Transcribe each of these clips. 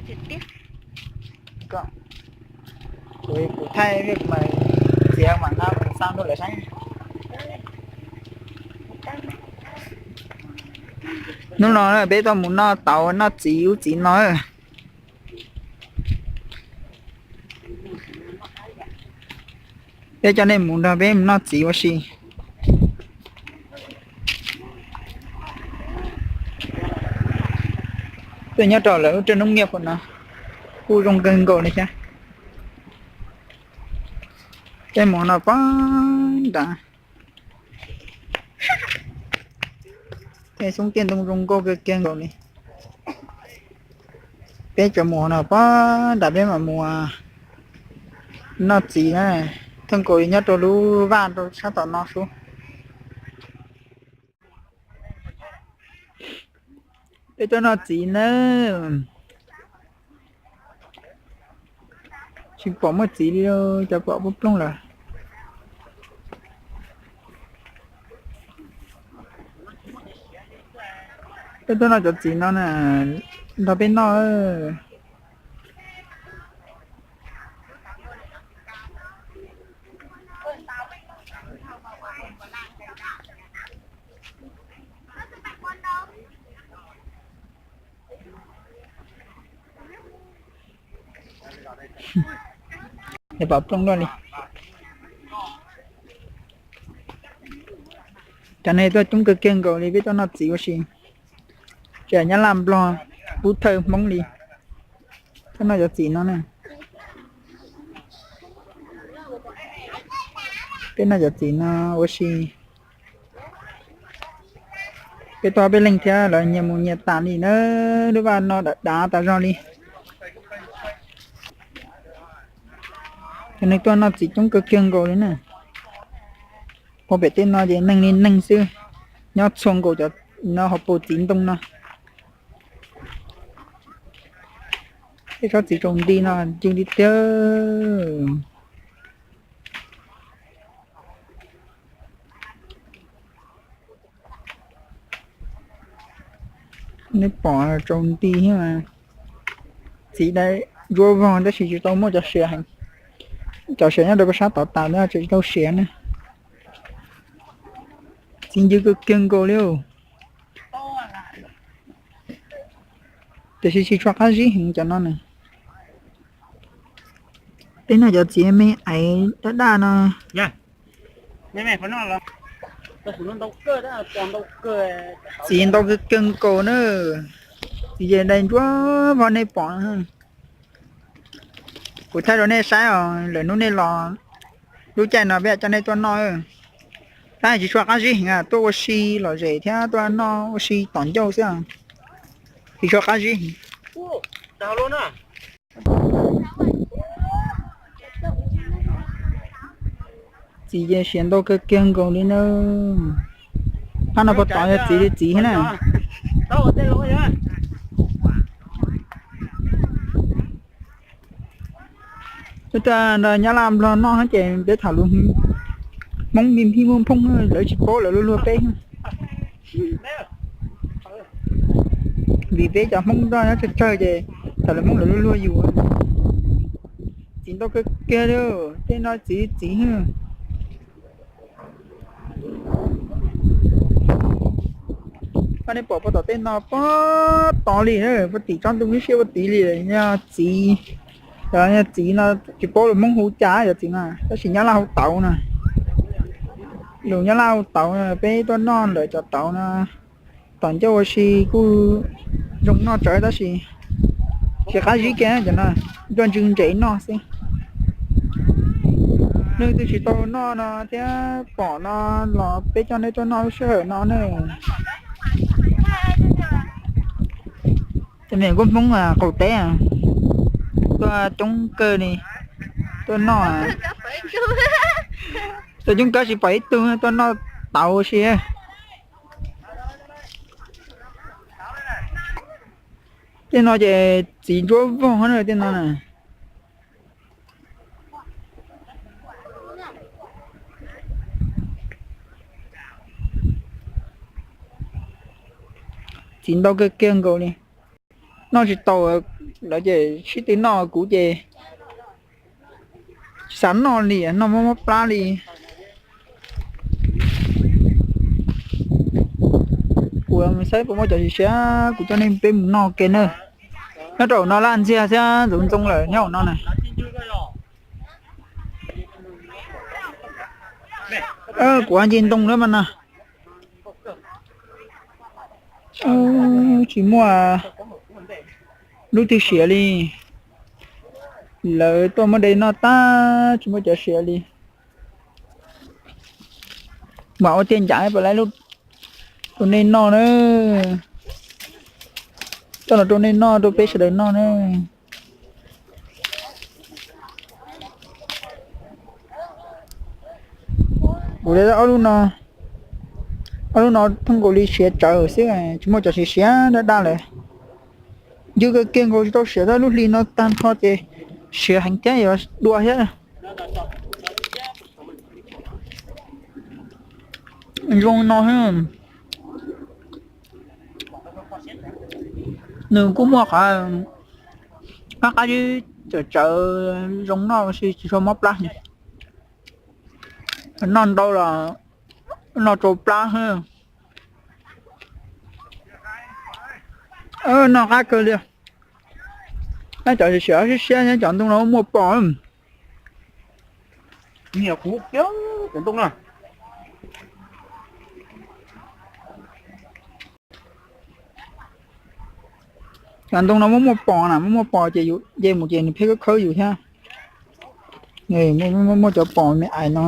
Kuv, kuv thaij vij kuv mam txiav mam nqa xa rau lawv saib. Hnub no peb tuaj mus noj tauv noj txiv ub txiv no. Peb coj nej mus nrog peb mus noj txiv ua si. Tuaj nyob rau lawv lub roob Miaj Pum no kuj zoo kawg nkaus li thiab. Peb mus no pog nrad. Tej xyoob tiaj ntoo zoo nkauj kawg kiag nkaus li. Peb cov mus no pog nrad peb mam mus noj txiv na. Thaj nkaus nyob rau lub vaj rau sab tom no sub. Peb tuaj noj txiv nawb. Tsis pom muaj txiv li, cov pom plooj plooj lawm. Peb tuaj noj cov txiv no na, nrog peb noj. Pom plooj luaj li. Cov neeg tuaj coob kawg kiag nkaus li, peb tuaj noj txiv ua si. Tsis hais Nyab Laj Nplog, Pub Thawj Hmoob li. Tuaj noj cov txiv no na. Peb noj cov txiv no ua si. Peb tuaj peb leeg thiab lawv nyias mus nyias tas li na, lub vaj no dav dav tas zog li. Cov neeg tuaj noj txiv coob kawg kiag nkaus li na. Puag pem tej no ces neeg li neeg xwb, nyob txhua nkaus cov no hauv paus txiv ntoo no. Tej tsob txiv tsaus nti no ncw li tiag. Nej pom tsaus nti thiab mas. Txiv dai ntsuab vog tab sis tsis tau muaj cov siav heev. Cov siav nyob rau sab tod tas na, tsis tau siav na. Txiv ncw kawg kiag nkaus li. Tiam sis tsis tshua qab zib heev cov no na. Tej no cov txiv me aiv daj daj no. Txiv ntau kawg kiag nkaus na. Txiv ces dai ntsuab vog nej pom. Kuv thaij rau nej saib os, lwm hnub nej los lub caij no peb coj nej tuaj noj. Tab tsis tshua qab zib heev, tuaj ua si lom zem thiab tuaj noj ua si tom ncauj xwb. Tsis tshua qab zib heev. Txiv ces siav ntau kawg kiag nkaus li na. Qab no puas tod yog txiv li txiv thiab na. Tuaj nrog Nyab Laj Nplog noj ces peb tham lus Hmoob me me muaj phooj lawv tsis paub lawv luag luag peb. Vim peb cov Hmoob nrog nyob tsawg tsawg ces tham lus Hmoob lawv luag luag yus. Txiv ntau kawg kiag li, tej no txiv txiv. Koj nej pom puag tom tej no puag tod li, puag tim tsob ntoo lub siab puag tid li yog txiv. Cov txiv no tsis paub lus Hmoob hu cas cov txiv no, tab sis Nyab Laj hu tauv no. Lus Nyab Laj hu tauv no, peb tuaj noj lawm cov tauv no. Tom ncauj ua si kuj zoo noj tsawv tab sis tsis qab zib kiag cov no, nroj ntswg ntsev noj xwb. Leej twg tsis tau noj no thiab pom no los peb coj nej tuaj noj lub sij hawm no na. Cov me nkauj Hmoob qaum teb tuaj coob kawg li, tuaj noj. Tuaj coob kawg tsis pom ib tug tuaj noj tauv si. Tej no ces txiv ntsuab vog na tej no na. Txiv ntau kawg kiag nkaus li. Noj tsis tau, Lawv ces sib tw noj, kuv ces tsis xav noj li, noj mob mob plab li. Kuv saib puas muaj cov siav siav, kuv coj nej peb mus noj ke na. Nyob rau hauv no laj ntxiag thiab ntxoov ntxoo lawm nyob hauv no na. Kuv nce ntoo lawm mas na. Tsis muaj lub twg siav li. Lawv tuaj muab de noj tag, tsis muaj cov siav li. Mam ua tiag ncav pab lawv rau nej noj na. Coj los rau nej noj, rau peb sawv daws noj na. Kuv ob lub no, ob lub no thooj nkaus li siav tsawv xwb, tsis muaj cov siav siav daj daj lawm. Ncw kawg kiag nkaus tsis tau siav, tab lub hli no tag nrho ces siav heev thiab yuav dua thiab. Zoo no, nws kuj muaj qhov qab qab zib tsawv tsawv zoo noj, tsis tshua mob plab. Noj ntau los noj tsau plab. Noj qab kawg li. Cov siav siab siab, cov ntoo no muaj pos. Niam kuv cov ntoo no, cov ntoo no muaj muaj pos na, muaj muaj pos ces yus nce mus ces nws pheej khawb khawb yus thiab. Muaj cov pos me ais no,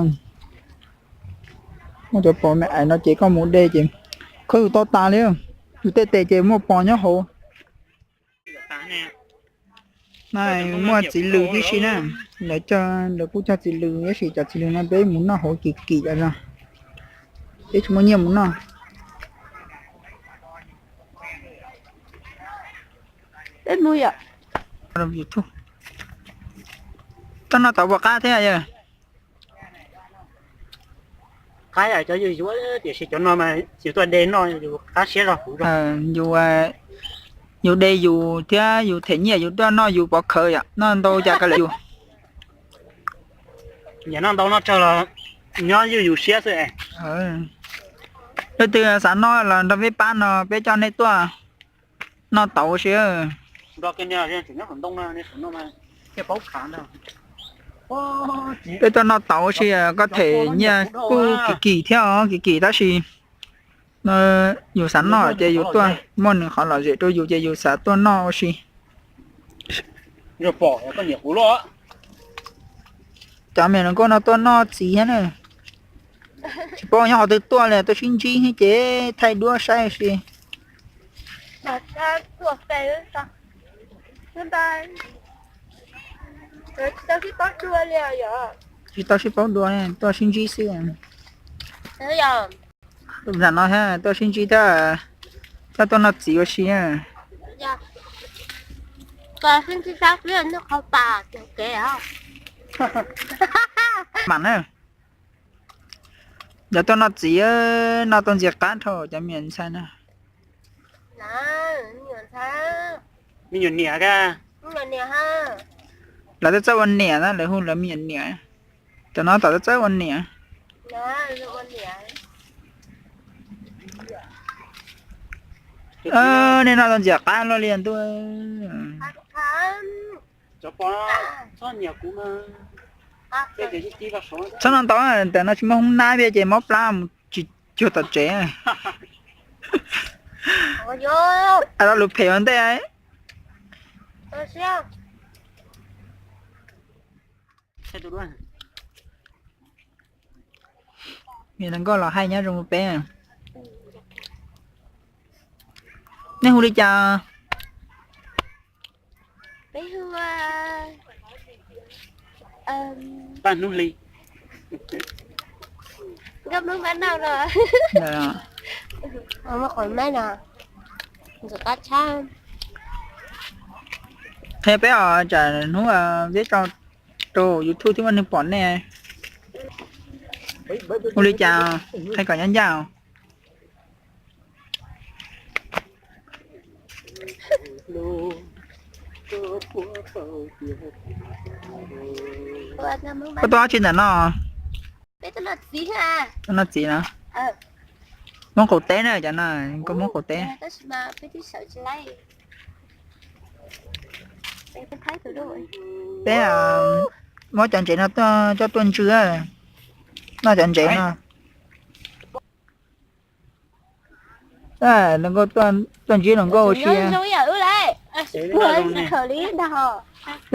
muaj cov pos me ais no ces koj mus de ces khawb yus to tas li. Yus tej tes ces muaj pos nyob hauv. No muaj txiv lws tib si na, lawv, lawv kuj cog txiv lws tab sis cov txiv lws no peb mus noj hauv kim kim os, peb tsis muaj nyiaj mus noj. Peb mus yom. YouTube, koj noj tau puas qab thiab yawg? Qab yam cov yus yuav, tiam sis cov no mas yus tuaj de noj yus qab siab zog kuv. Yus de yus thiab yus them nyiaj yus tuaj noj yus pov khawv yom, noj ntau cas kav liam yus. Nyiam noj ntau noj tsawg los nyob ywj yus siab xwb. Leej twg xav noj los nrog peb pab no peb coj nej tuaj noj tau ua si. Peb tuaj noj tau ua si, koj them nyiaj kuj kim kim thiab os, kim kim tab sis yus xav noj ces yus tuaj, muaj nws qhov lom zem rau yus ces yus xav tuaj noj ua si. Cov me nyuam nkauj no tuaj noj txiv thiab na. Tsis paub nyob qhov twg tuaj li, tuaj sib ntsib ces thaij duab saib si. Tsis tau sib paub dua, tuaj sib ntsib xwb. Tus no thiab tuaj sib ntsib thiab, thiab tuaj noj txiv ua si. Mam na, yog tuaj noj txiv, noj tau ntxiv qab dhau cov me nyuam ntxhais na. Me nyuam niam, lawv twb txawj ua niam na, lawv hu lawv me nyuam niam. Cov no tom twb txawj ua niam. Nej noj tau ntxiv qab luaj li ntuj. Txhob noj ntau, ntawm no tsis muaj hoob nab thiab ces mob plab mus tsis cuag tom tsev. Lus phem ua ntej. Nkauj los hais nyob zoo peb. Nej hu li cas? Peb hu Paj Hnub Hli. Nkauj Hmoob Paj Nauj no. Muaj qhov mab no ntxim qab tshaj. Qhia peb os, tsam hnub peb tso rau YouTube thiab muaj neeg pom nej. Hu li cas, qhia kom ncaj ncaj. Koj tuaj dab tsi ntawm no? Noj txiv no. Hmoob qaum teb na, cov no nkauj Hmoob qaum teb. Peb muab cov ntsev no coj tuaj ntsw, noj cov ntsev no. Tuaj ntsib hluas nkauj ua si. Tuaj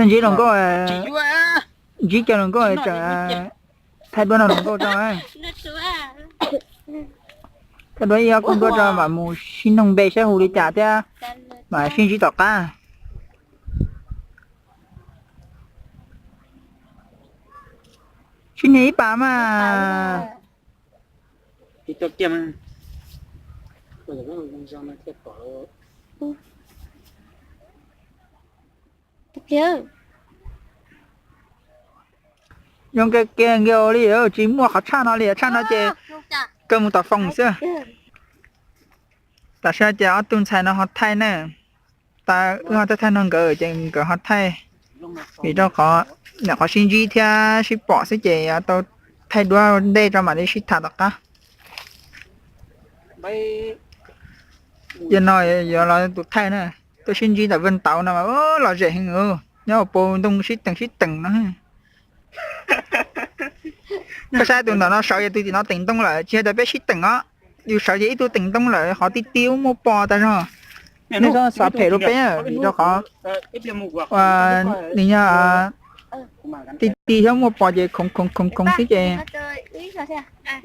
ntsib hluas nkauj, ntsib kiag hluas nkauj tseem thaij duab nrog hluas nkauj tso. Thaij duab ib ob khub duab tso mam mus sib noog npe saib hu li cas thiab mam sib ntsib tom qab. Sib nyiag ib pas mas. Zoo kiag kiag li, tsis muaj qhov tshaj no li, tshaj no ces kawg mus tom foos xwb. Tam sim no ces ob tug ntxhais no ho thaij na, tas wb ho thaij thaij no nkawd ces nkawd ho thaij, vim rau qhov nyuam qhuav sib ntsib thiab sib pom xwb ces yuav tau thaij duab ntej tso mam li sib tham tom qab. Yog no yuav los tus thaij na, tuaj sib ntsib ntawm Vwj Tauv no mas lom zem heev, nyob hauv paus ntoo sib teem sib teem no. Koj saib tus ntawm no sawv ces tus tim no teem ntoo lawm, tsis hais tias peb sib teem os, yus sawv ces ib tug teem ntoo lawm, qhov ti ti muaj pos tas zog. Nej txhob xav phem rau peb, vim rau qhov nws yog ti ti thiab muaj pos ces khoov khoov khoov xwb ces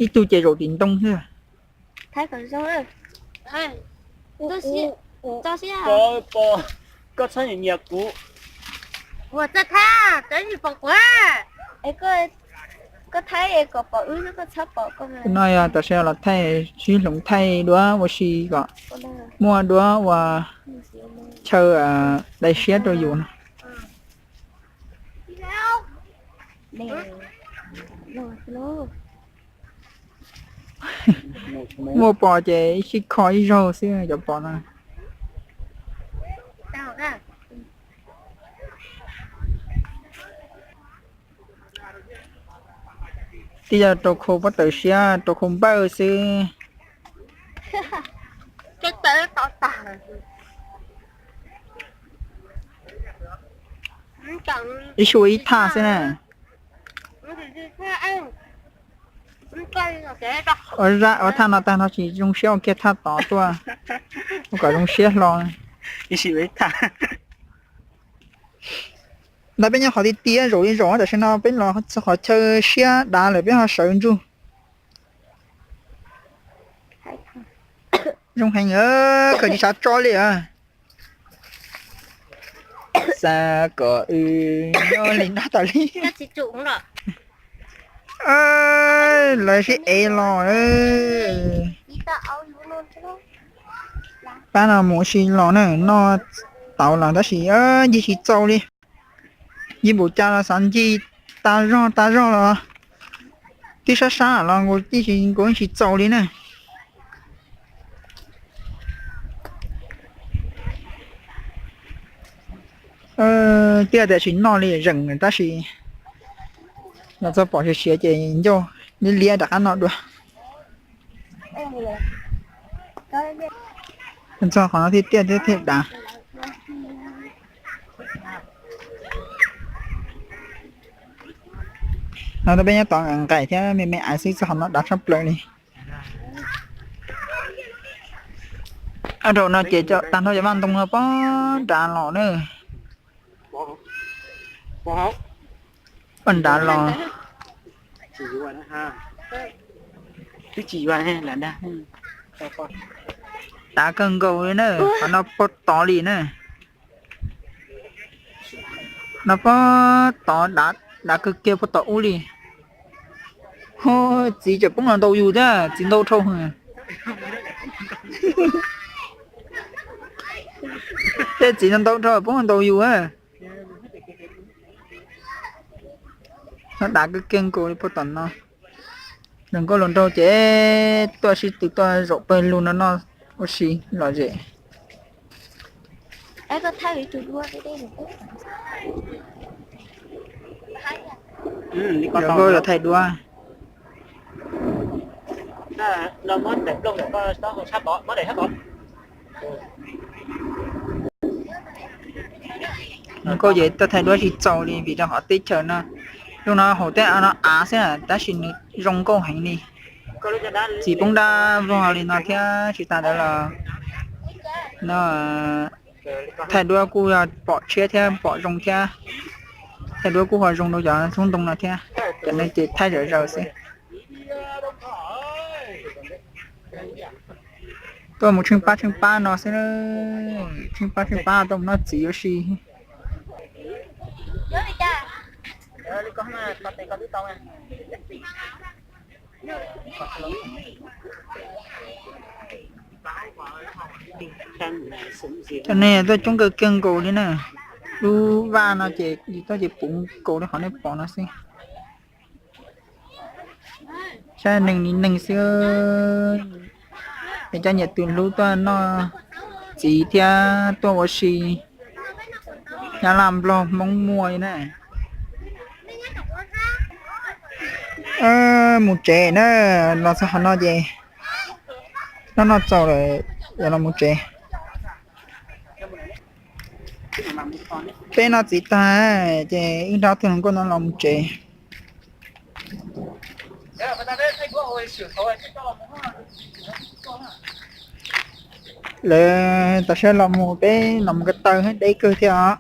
ib tug ces zaum tim ntoo xwb. No yog tam sim los thaij sib hloov thaij duab ua si kom muaj duab ua chaw dai siab rau yus no. Muaj pos ces ib sij kho ib zaug xwb cov pos no. Twb yog rau khau pob tawv siab rau khau npawj xwb. Ib xyuas ib thaj xwb na. Ua thaj no tag no tsis zoo siab ua kiag thaj tod tuaj, ua kom zoo siab hlo. Ntawd peb nyob qhov ti ti zaum li zaum, tam sim no peb los txog qhov chaw siab dav lawm peb ho sawv ntsug. Zoo heev, khaws tsis tshua tso li. Xav kom wb nyob li no tas li. Lawv sib ev los. Pab no mus ua si los na, noj tau los tab sis ncig tsis txaus li. Ncig npaum cas los xav ncig tas zog tas zog los twb sab sab los nkaus tib si nkaus tsis txaus li na. Twb tias tsis noj li zeem tab sis los txog pom siav siav ces ncauj liab liab rov qab noj dua. Txog qhov no thiaj tiaj thiab thiaj dav. No peb nyob tod nqaim thiab me me aiv xwb, txog qhov no dav tshaj plaws li. Rau no ces tag nrho cov vaj ntoo no poob nrad los na. Poob nrad los. Dav kawg nkaus li na, qhov no poob tod li na. No poob tod, dav kawg kiag poob tom ub li. Txiv tseem poob los ntaus yus thiab, txiv ntau dhau. Tej txiv ntau dhau poob los ntaus yus. No dav kawg kiag nkaus li poob tom no. Hluas nkauj hluas nraug ces tuaj sib tw tuaj zaum pawg lug no noj ua si lom zem. Koj thaij ib tug duab deb deb. Nkauj los thaij duab. Nkauj ces tuaj thaij duab tsis txaus li vim rau qhov teb chaws no, lub no hauv tej av no av xwb tab sis nws zoo nkauj heev li. Txiv poob dab vog li no thiab tsis tas ntawd los no thaij duab kuj yog pom tshiab thiab pom zoo thiab. Thaij duab kuj ho zoo rau cov xub ntoo no thiab, cov no ces thaij zom zaws xwb. Tuaj mus tsheej pab tsheej pab no xwb, tsheej pab tsheej pab tuaj mus noj txiv ua si. Cov neeg tuaj coob kawg kiag nkaus li na. Lub vaj no ces yus tuaj ces puv nkaus li qhov nej pom no xwb. Saib neeg li neeg xwb, es cov niam txiv hlub tuaj noj txiv thiab tuaj ua si. Nyab Laj Nplog Hmoob muaj li na. Mus tsev na, los txog qhov no ces noj noj txaus lawm, yuav los mus tsev. Peb noj txiv tag ces wb nrog tus hluas nkauj no los mus tsev. Lawv tam sim los mus peb los mus ko taw deb kawg thiab os.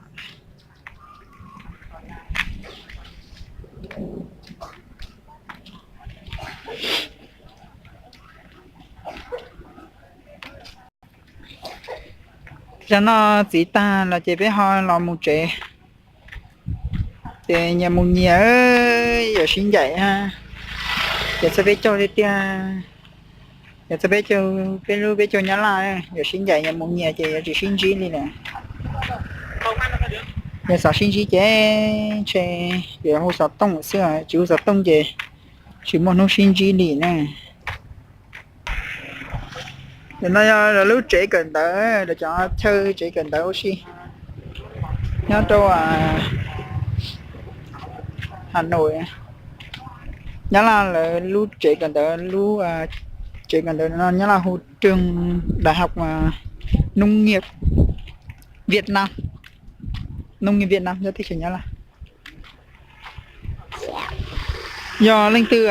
Yog noj txiv tag los ces peb ho los mus tsev. Ces nyias mus nyias, yuav sib ncaim. Ces txog peb caug tiag tiag, ces txog peb caug, peb lub peb caug Nyab Laj yuav sib ncaim, nyias mus nyias ces yuav tsis sib ntsib li lawm. Yog xav sib ntsib ces ntshe yuav hu xov tooj xwb, tsis hu xov tooj ces tsis muaj hnub sib ntsib li na. Nim no yog lawv lub tsev kawm ntawv, lawv cov chaw tsev kawm ntawv ua si nyob rau Hà Nội. Nyab Laj lawv lub tsev kawm ntawv, lub tsev kawm ntawv no Nyab Laj hu trường đại học Nông nghiệp Việt Nam, Nông nghiệp Việt Nam nyob teb chaws Nyab Laj. Yog leej twg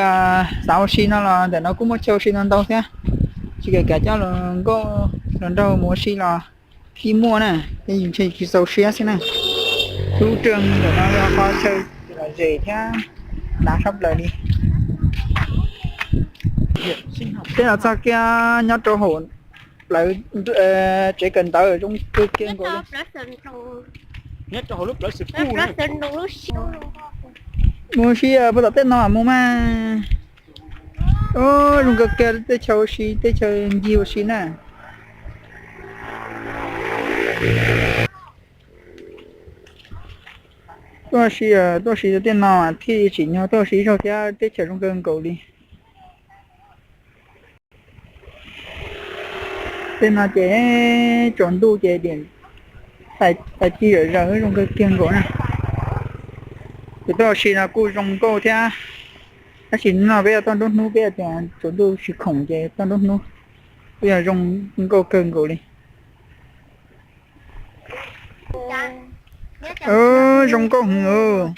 xav ua si no los ntawm no kuj muaj chaw ua si ntau ntau thiab. Tsis kawm kav coj hluas nkauj hluas nraug mus ua si los yeej muaj na, tej yus ntshe tsis txaus siab xwb na. Lub trường ntawm no yog qhov chaw lom zem thiab dav tshaj plaws li. Peb los txog kiag nyob rau hauv plawv tsev kawm ntawv zoo kawg kiag nkaus li. Mus si puag tom tej no mus mas. Zoo kawg kiag, tej chaw ua si, tej chaw ncig ua si na. Tuaj si, tuaj si tej no thiaj tsim nyog tuaj si ib zaug thiab, teb chaws zoo kawg nkaus li. Tej no ces tsaus ntuj ces dim tag ci zawm zaws zoo kawg kiag nkaus na. Ces tuaj ua si no kuj zoo nkauj thiab, tab sis no peb yuav tuaj nruab hnub, peb tias tsaus ntuj tsis khoom ces tuaj nruab hnub, kuj yog zoo nkauj kawg nkaus li. Zoo nkauj heev.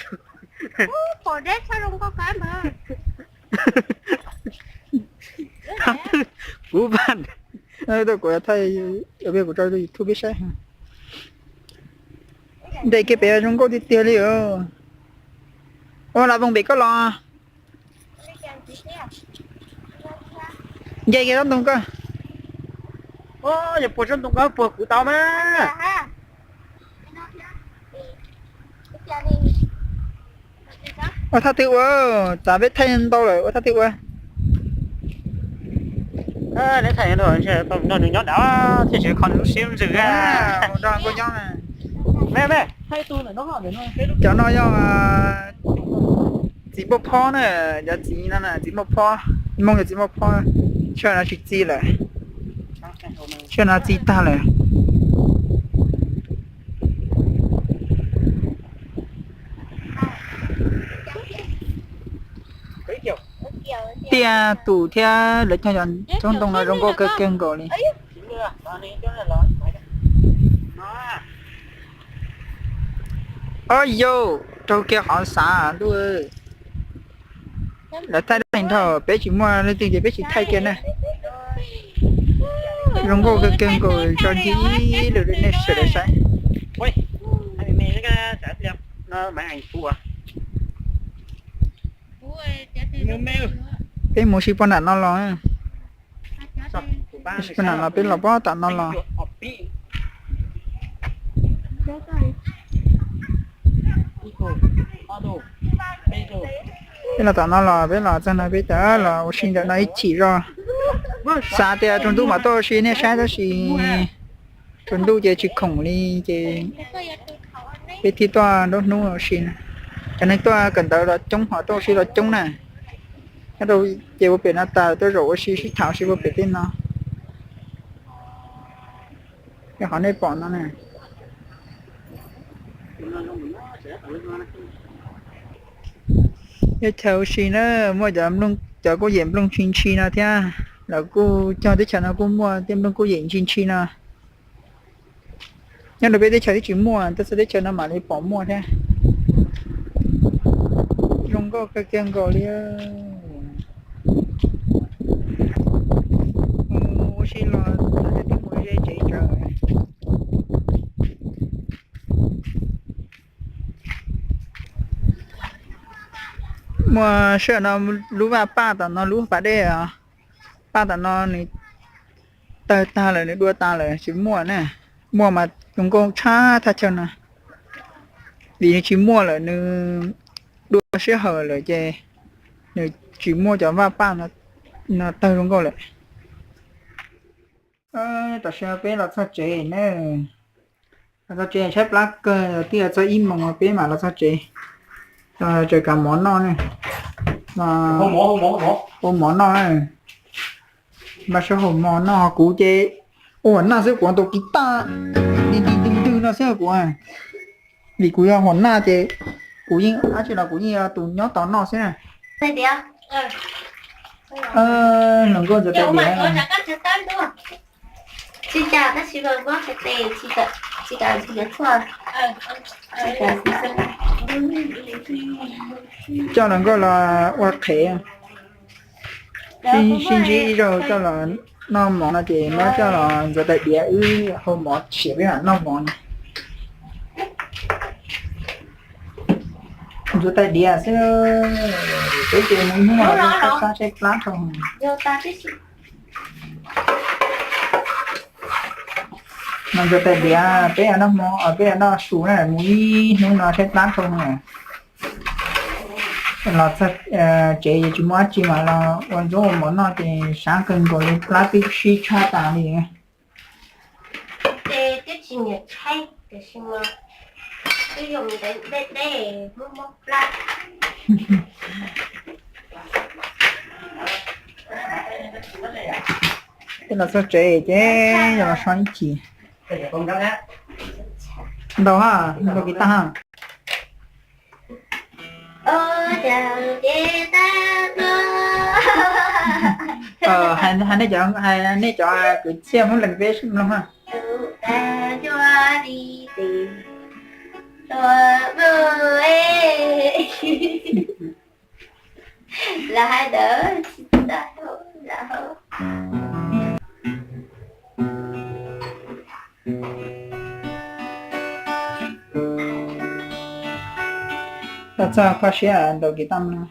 Kuv vaj, kuv thaij, kuv tso YouTube peb saib. Nres kiag pem zoo nkauj tiag tiag li. Ua la voos pem koj los. Nce kiag tsob ntoo koj. Yog puag tsob ntoo koj puag kuv tau mas. Ua thaj twg ua, txav peb thaij ntau lawm ua thaj twg ua. Nws nyob dav thiaj tsis kho nws lub siab ntsws. Cov no yog txiv npauj phob na, cov txiv no txiv npauj phob, Hmoob yog txiv npauj phob, tshuaj no tsis txi lawm, tshuaj no txi tag lawm. Tiaj tus thiab lawv cog cov tsob ntoo no zoo nkauj kawg kiag nkaus li. Ob yau, raug kiag qhov xav ntuj. Lawv thaij dab neeg dhau, peb tsis muaj leej twg ces peb tsis thaij kiag na. Zoo nkauj kawg kiag nkaus, tso ncig ib lwm rau nej sawv daws saib. Peb mus ua si puag nram no los. Puag nram no, peb los puag tom no los. Peb los tom no los, peb los txog no peb cov los ua si ntawm no ib chim zog. Xav tias tsaus ntuj mam tuaj ua si nej saib tab sis tsaus ntuj ces tsis khoom li ces peb thiaj tuaj nruab hnub ua si na. Cov neeg tuaj kawm ntawv los coob, ho tuaj ua si los coob na. Nyob rau ces ua pem no tas tuaj zaum ua si sib tham ua si ua pem tej no. Yog qhov nej pom no na. Teb chaws ua si na, muaj cov, cov kuj yem nplooj ntshi ntshi no thiab. Lawv kuj cog teb chaws no kuj muaj tej nplooj kuj yem ntshi ntshi no. Nyob rau peb teb chaws twb tsis muaj, tej txhua teb chaws no mam li pom muaj thiab. Zoo nkauj kawg kiag nkaus li. Mus ua si los twb mus ze tsev tsawv. Muaj sij hawm no lub vaj paj tom no, lub pas dej os, paj tom no nws tawg tag lawm, nws dua tas lawm, tsis muaj na. Muaj mas zoo nkauj tshaj thaj chaw no, vim nws tsis muaj lawm, nws dua sij hawm lawm ces nws tsis muaj cov vaj paj no tawg zoo nkauj lawm. Tam sim no peb los txog tsev na. Los txog tsev tshaib plab kawg, twb yuav txog ib moos peb mam los txog tsev. Tseem kav mov noj ne. Ua mov noj, npaj sab hau mov noj. Kuv ces ua hua naj xwb, kuv tus kiv taj ntws ntws ntws no xwb kuv. Vim kuv yog hua naj ces kuv yeej dab tsi los kuv yeej yog tus nyob tos noj xwb na. Hluas nkauj ntxuav tais diav. Coj hluas nkauj los ua qhev. Sib ntsib ib zaug coj los noj mov no ces muab coj los ntxuav tais diav, wb hau mov, sim peb mam noj mov no. Ntxuav tais diav xwb, peb ces mus hnub no sab sab tshaib plab dhau. Mus ntxuav tais diav, peb yuav noj mov, peb yuav noj su na, mus ib hnub no tshaib plab dhau na. Los txog tsev ces tsis muaj dab tsi mas los ua zaub ua mov noj ces sab kawg nkaus li, plab twb sib tshab tas li. Peb los txog tsev ces yog los so ib chim. Ntau ha, ntau kiv tag ha. Hais nej cov, hais nej cov kwv txhiaj Hmoob Lees peb mloog na. Lawv hais ntawd tsis tau lawm. Los txog koj siab ntaus kiv toj mloog.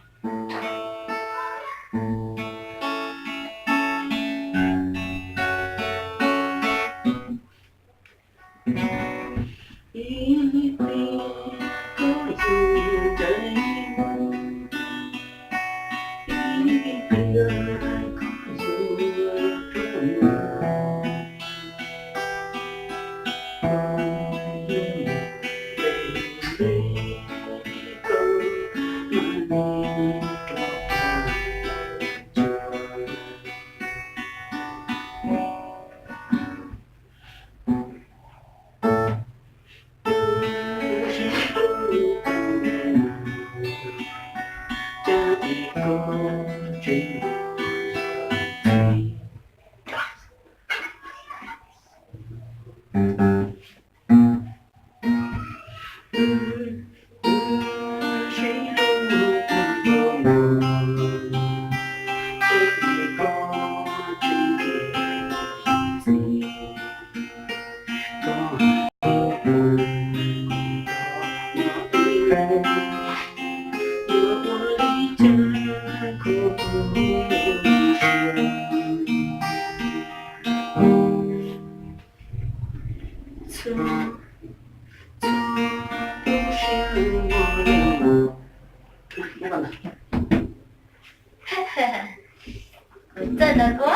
Txawj ntawd kuv,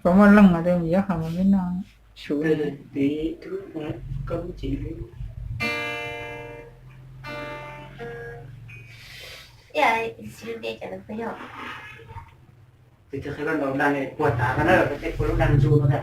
kuv muaj leej mas tus yuav hais mas peb noj suv li. Ib yam li ntawd, puag tav no na, tej puag lub dag ntsuj no na.